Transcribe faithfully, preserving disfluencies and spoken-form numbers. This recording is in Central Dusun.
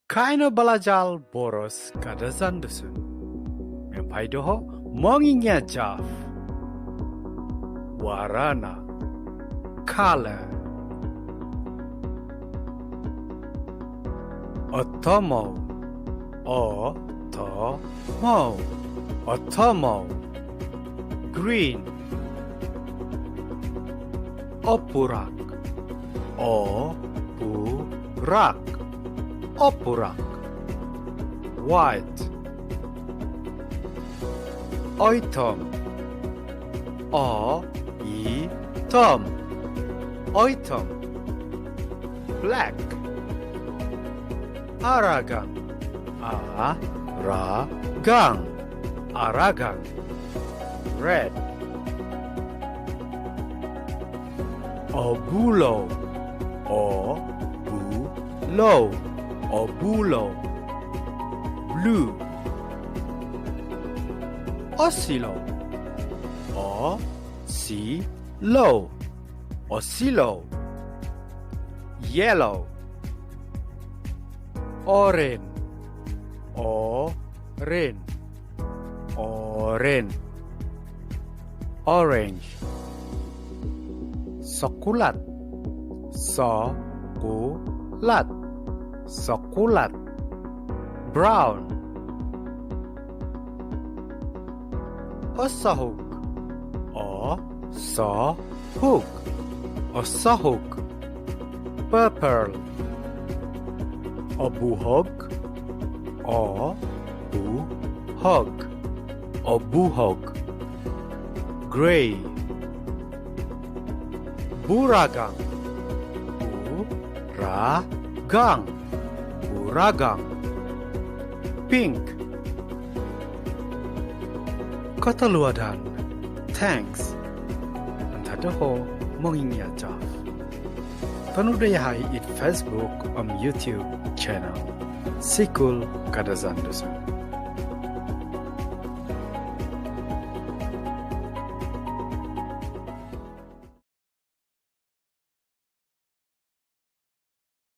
Kaino balajar boros Kadazandusun. Miampai doho' mongingia' jav. Warana. Color. Otomou. Otomou. Otomou. Green. Opurak. Opurak. Opurak. White. Oitom. Oitom. Oitom. Black. Aragang. Aragang. Aragang. Red. Obulou. Obulou. Obulou. Blue. Osilou. Osilou. Osilou. Yellow. Oren. Oren. Oren. Orange. Sokulat. Sokulat. Sokulat. Brown. Osohuk. Osohuk. Osohuk. Purple. Obuhog. Obuhog. Obuhog. Grey. Buragang. Buragang. Buragang. Pink. Kotohuadan. Thanks. Mantad doho' mongingia' jav. Tonuda yahai id Facebook om YouTube channel Sikul Kadazandusun.